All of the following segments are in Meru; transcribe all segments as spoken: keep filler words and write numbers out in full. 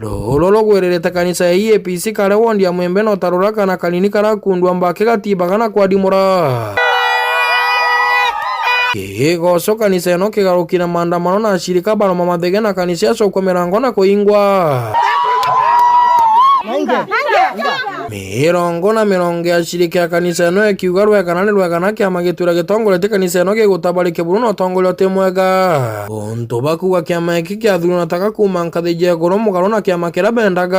Ruru rugwiririte kanisa ya E A P C kare wondi ya Mwembe no ta rura kana kanini karakundua mbaki gatibaga na kwadimura. Kigoco kanisa ino kigaruki na maandamano na ashirika baroma mathege na kanisa yacokwa mirango na kuingwa. Mirongo na mirongo ya ashirika ya kanisa ino ikiuga rwegana ni rwegana kiama gitwira gitongoretie kanisa ino gigutabarike buru na utongoria uti mwega. Untu bakuuga kiama giki kiathurwa na taka kuuma nkathi cia iguru mugaru na kiama kiria bendaga.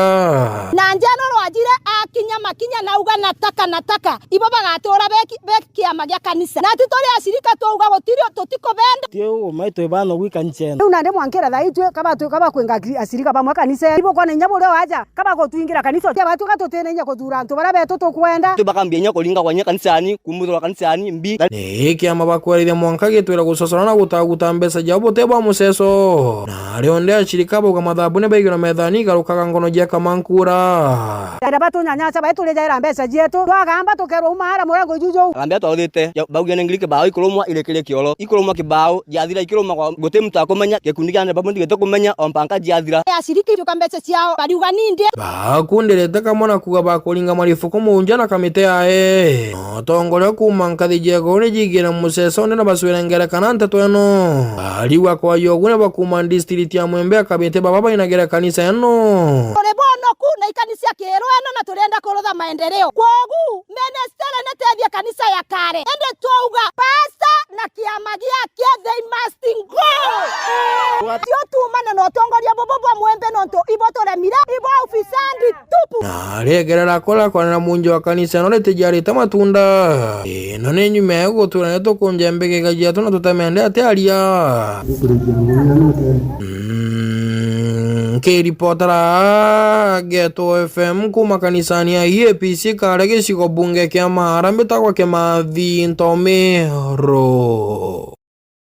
Na njeno rwajire akinya makinya nauga nataka nataka ibo bagatuura beki beki kiama gia kanisa. Na ti turi ashirika twauga gutiri tutikubenda. Ti uu, mai twi bano gwi kanisa ino. Riu nandi mwankira thaa ii twi kaba twi kaba kwinga akiri- ashirika bamwe kanisa ino. Ibo kwona inya buria waja kaba gutwingira kanisa utia batwika tutina inya kuthura antu baria betu tukwenda. Twi bakambia inya kuringa kwa inya kanisa yani, kumuthura kanisa yani mbi. Ni kiama bakwerithia mwanka gitwira gucocora na gutaguta mbeca ciao buti bwa muceco. Na ario ndi ashirika bauga mathabu ni baigirwa methani igarukaga ngono cia kamankura. Enda batunyanyaca bai turijaira mbeca cietu. Twagamba tukerwa uma ara murango juju. Arambia twaruthite, ja- baugia ni ngiri kibao ikurumwa irekerie kioro. Ikurumwa kibao, jathira ikirumagwa, guti muntu akumenya, gikundi kia ndebabu ndigite kumenya, o mpanka jathira. Ashiriki juka mbeca ciao, bariuga nindi. Bakundirite kamwe na kuuga bakuringa marifuku muunja na kamite yae. Utongoria kuuma nkathi cia iguru ni jigire mucecone na bacwire ngerekana nteto ino. Ariuga kwa yogu ni bakuuma district ya Mwembe akabite baba bainagire kanisa ino. Turi bonoku na ikanisa kiiru ino na turienda kurutha maendeleo. Kwogu, ministry ni tethie kanisa ya kare. Indi twauga, pastor na kiama giakie, they must go. Tio tuumane na utongoria bubu bwa Mwembe nontu ibo turemire, ibo ufisadi tupu. Na riegerera kora kwanira munji wa kanisa ino ritijiarite matunda. Ino ni nyuma ya gutura ni tukunja mbigega jietu na tutemende ati aria. Mm, nkiripotera Geto F M kuma kanisani ya E A P C kare gicigo bunge kia Maara mbitagwa Kimathi Ntomiro.